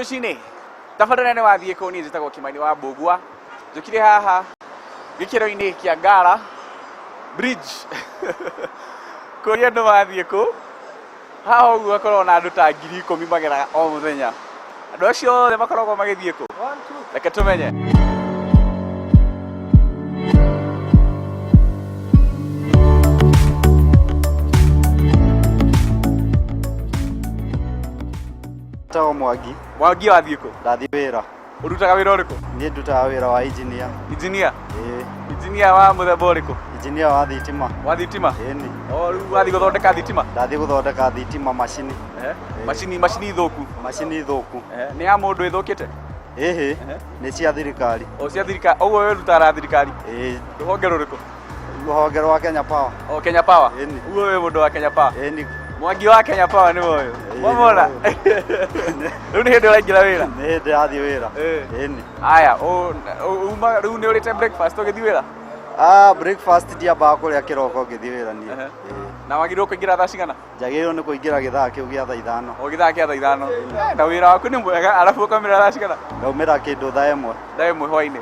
Rũcinĩ tabarĩra nĩ wathiĩ kũ? Niĩ njĩtagwo Kĩmani wa Mbũgua, njũkire haha gĩkĩro-inĩ kĩa Ngara Bridge kũria andũ mathiĩ kũ. Haha ũguo hakoragwo na andũ ta 10,000 mageraga o mũthenya. Andũ acio othe makoragwo magĩthiĩ kũ? Reke tũmenye. Njĩtagwo Mwangi. Mwangi wathiĩ kũ? Ndathiĩ wĩra. Ũrutaga wĩra ũrĩkũ? Niĩ ndutaga wĩra wa engineer. Engineer? Ĩĩ. Engineer wa mũthemba ũrĩkũ? Engineer wa thitima. Wa thitima? Ĩni. O rĩu wathiĩ gũthondeka thitima? Ndathiĩ gũthondeka thitima macini. Macini, macini thũku? Macini thũku. Nĩ ya mũndũ ĩthũkĩte? Ĩhĩ, nĩ cia thirikari. O cia thirikari. Ũguo we ũrutaga na thirikari? Ĩĩ. Rũhonge rũrĩkũ? Rũhonge rwa Kenya Power. O Kenya Power? Ĩni. Ũguo wĩ mũndũ wa Kenya Power? Ĩni. Mwangi wa Kenya Power nĩ ũyũ. Wamwona? Rĩu nĩ hĩndĩ ũraingĩra wĩra? Nĩ hĩndĩ ndĩrathiĩ wĩra. Ĩni. Aya, uma rĩu nĩ ũrĩte breakfast ũgĩthiĩ wĩra? Ah, breakfast ndiambaga kũrĩa kĩroko ngĩthiĩ wĩra niĩ. Na wagĩrĩirwo kũingĩra thaa cigana? Njagĩrĩirwo nĩ kũingĩra gĩthaa kĩu gĩa thaa 5. O gĩthaa kĩa thaa 5. Na wĩra waku nĩ mwega, arabu ũkaumĩra thaa cigana? Ngaumĩra kĩndũ thaa 1. Thaa 1 hwainĩ.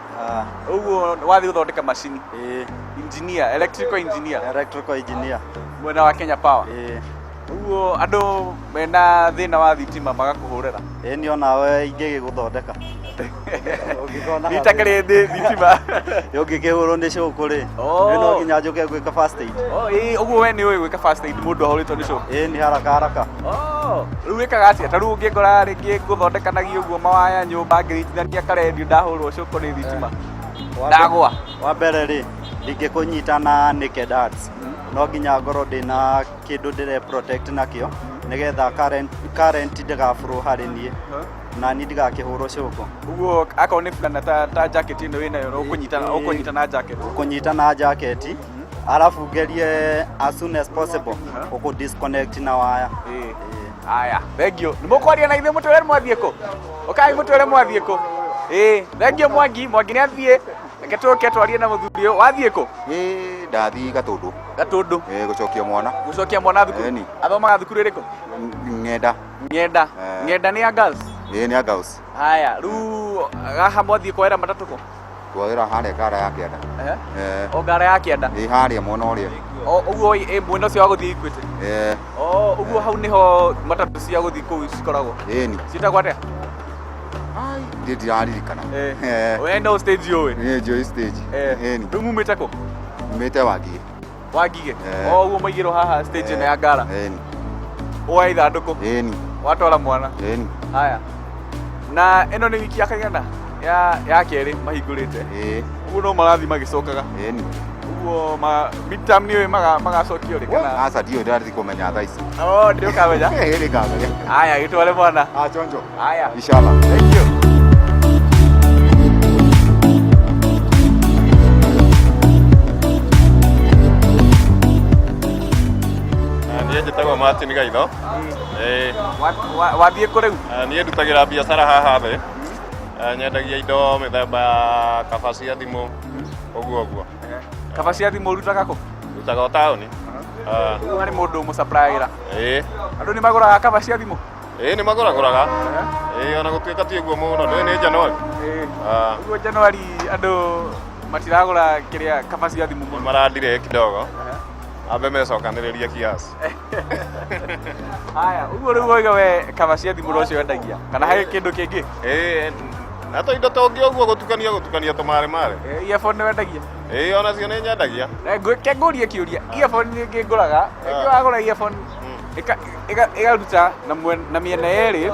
Ũguo wathiĩ gũthondeka macini? Ĩĩ. Engineer, electrical engineer. Electrical engineer. Mwena wa Kenya Power. Ĩĩ. Ũguo andũ mena thĩna wa thitima magakũhũrĩra. Ĩĩ niĩ onawe ingĩgĩgũthondeka. Nitakĩrĩ thitima. Ũngĩkĩhũrwo nĩ cũkũ rĩ, Oh. nĩ no nginya njũke gwĩka first aid. Oh, ĩĩ, ũguo we nĩ ũĩ gwĩka first aid mũndũ ahũrĩtwo nĩ cũkũ? Ĩĩ nĩ haraka haraka. Oh, rĩu wĩkaga atĩa? Ta rĩu ũngĩngora rĩngĩ ngũthondekanagia ũguo mawaya nyũmba ngĩringithania karendio ndahũrwo cũkũ nĩ thitima. Ndagwa. Wa mbere rĩ, ndingĩkũnyita na naked hands. No nginya ngorwo ndĩna kĩndũ ndĩre protect nakĩo nĩgetha current ndĩgabũrwo harĩ niĩ na niĩ ndigakĩhũrwo cũkũ. Ũguo akorwo nĩ fulana ta jacket ĩno wĩnayo no ũkũnyita na jacket. Ũkũnyita na jacket arabu ngerie as soon as possible ũkũ disconnect na waya. Aya, thank you. Nĩ mũkwaria na ithuĩ mũtwĩre mwathiĩ kũ? Ũkai mũtwĩre mwathiĩ kũ? Ĩĩ, thank you Mwangi, Mwangi nĩ athiĩ. Reke tũke twarie na mũthuri ũyũ. Wathiĩ kũ? Ĩĩ, ndathiĩ Gatũndũ. Gatũndũ. Ĩĩ, gũcokia mwana. Gũcokia mwana thukuru? Ĩni. Athomaga thukuru ĩrĩkũ? Ng'enda. Ng'enda. Ng'enda nĩ ya girls? Ĩĩ, nĩ ya girls. Haya, rĩu haha mwathiĩ kuoera matatũ kũ? Tuoera harĩa ngara ya kĩanda. O ngara ya kĩanda? Ĩĩ, harĩa mwena ũrĩa. O ũguo ĩ mwena ũcio wa gũthiĩ Equity? Ĩĩ. O ũguo hau nĩho matatũ cia gũthiĩ kũu cikoragwo? Ĩni. Ciĩtagwo atĩa? Ndiĩ ndiraririkana. We no stage ũĩ? Niĩ njũĩ stage. Ĩni. Rĩu mumĩte kũ? Mumĩte Wangigĩ. Wangigĩ? O ũguo maigĩrwo haha stage ĩno ya ngara? Ĩni. Woya ithandũkũ? Ĩni. Watwara mwana? Ĩni. Haya. Na ĩno nĩ wiki ya kaigana? Ya kerĩ mahingũrĩte. Ĩĩ. Ũguo no marathiĩ magĩcokaga. Ĩni. Ũguo midterm nĩ ũĩ magacokio rĩ kana? Aca ndiũĩ ndĩrathiĩ kũmenya thaa ici. Oh, ndio kamenya. Ĩĩ nĩ kamenya. Haya, gĩtware mwana. Ah, chonjo. Haya. Inshallah. Thank you. Niĩ njĩtagwo Martin Gaitho. Ĩĩ. Wathiĩ kũ rĩu? Niĩ ndutagĩra biacara haha thĩ. Nyendagia indo mĩthemba ya kaba cia thimũ, ũguo ũguo. Kaba cia thimũ ũrutaga kũ? Ndutaga o taũni. Ũguo harĩ mũndũ ũmũsupplyĩra? Ĩĩ. Andũ nĩ magũraga kaba cia thimũ? Ĩĩ nĩ magũragũraga. Ĩĩ ona gũtuĩka ti ũguo mũno, nĩ nĩ January. Ũguo January andũ matiragũra kĩrĩa kaba cia thimũ mũno. Maradire kidogo. Ambe mecokanĩrĩrie kiasi. Haya, ũguo rĩu wauga we kaba cia thimũ nocio wendagia kana harĩ kĩndũ kĩngĩ? Ĩĩ, na tũindo tũngĩ ũguo gũtukania gũtukania tũmarĩ marĩ. Earphone nĩ wendagia? Ĩĩ onacio nĩ nyendagia. Ke ngũrie kĩũria, earphone nĩ ngũraga, rĩngĩ wagũra earphone ĩgaruta na mĩena yerĩ,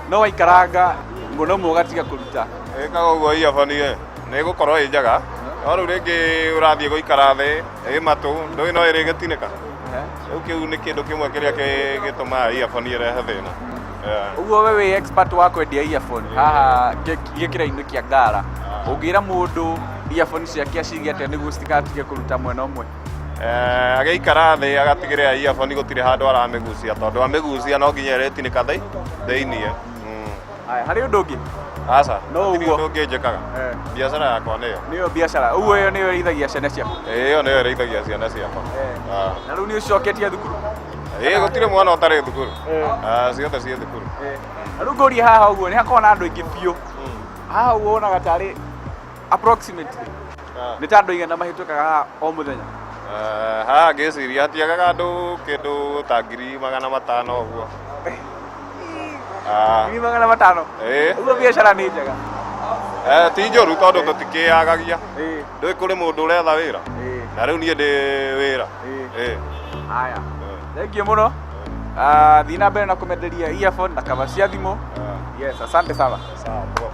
no waikaranga mwena ũmwe ũgatiga kũruta. Ĩkaga ũguo earphone ĩ, nĩ ĩgũkorwo ĩ njega, no rĩu rĩngĩ ũrathiĩ gũikara thĩ, ĩ matũ, ndũĩ no ĩrĩgĩtinĩka. Rĩu kĩu nĩ kĩndũ kĩmwe kĩrĩa gĩtũmaga earphone ĩrehe thĩna. Ũguo we wĩ expert wa kwendia earphone haha gĩkĩra-inĩ kĩa Ngara. Ũngĩra mũndũ earphone ciake acige atĩa nĩguo citigatige kũruta mwena ũmwe? Agĩikara thĩ agatigĩrĩra earphone gũtirĩ handũ aramĩgucia tondũ amĩgucia no nginya ĩrĩtinĩka thĩiniĩ. Haya, harĩ ũndũ ũngĩ? Aca, No gũtirĩ ũguo. ũndũ ũngĩ njĩkaga. Biacara yakwa nĩyo. Nĩyo biacara. Ũguo ĩyo nĩyo ĩrĩithagia ciana ciaku? Ĩyo nĩyo ĩrĩithagia ciana ciakwa. Na rĩu nĩ ũcoketie thukuru? Ĩĩ, gũtirĩ mwana ũtarĩ thukuru. Ciothe ciĩ thukuru. Na rĩu ngũrie haha ũguo nĩ hakoragwo na andũ aingĩ biũ. Haha ũguo wonaga tarĩ approximately nĩ ta andũ aigana mahĩtũkaga haha o mũthenya? Haha ngĩciria hatiagaga andũ kĩndũ ta 500,000 ũguo. Ah, 500,000? Ĩĩ. Ũguo biacara nĩ njega? Ti njũru tondũ tũtikĩyagagia. Ndũĩ kũrĩ mũndũ ũretha wĩra. Na rĩu niĩ ndĩ wĩra. Ĩĩ. Haya, thengiũ mũno. Ah, thiĩ na mbere na kũmenderia earphone na cover cia thimũ. Yes, asante sana. Sawa, poa.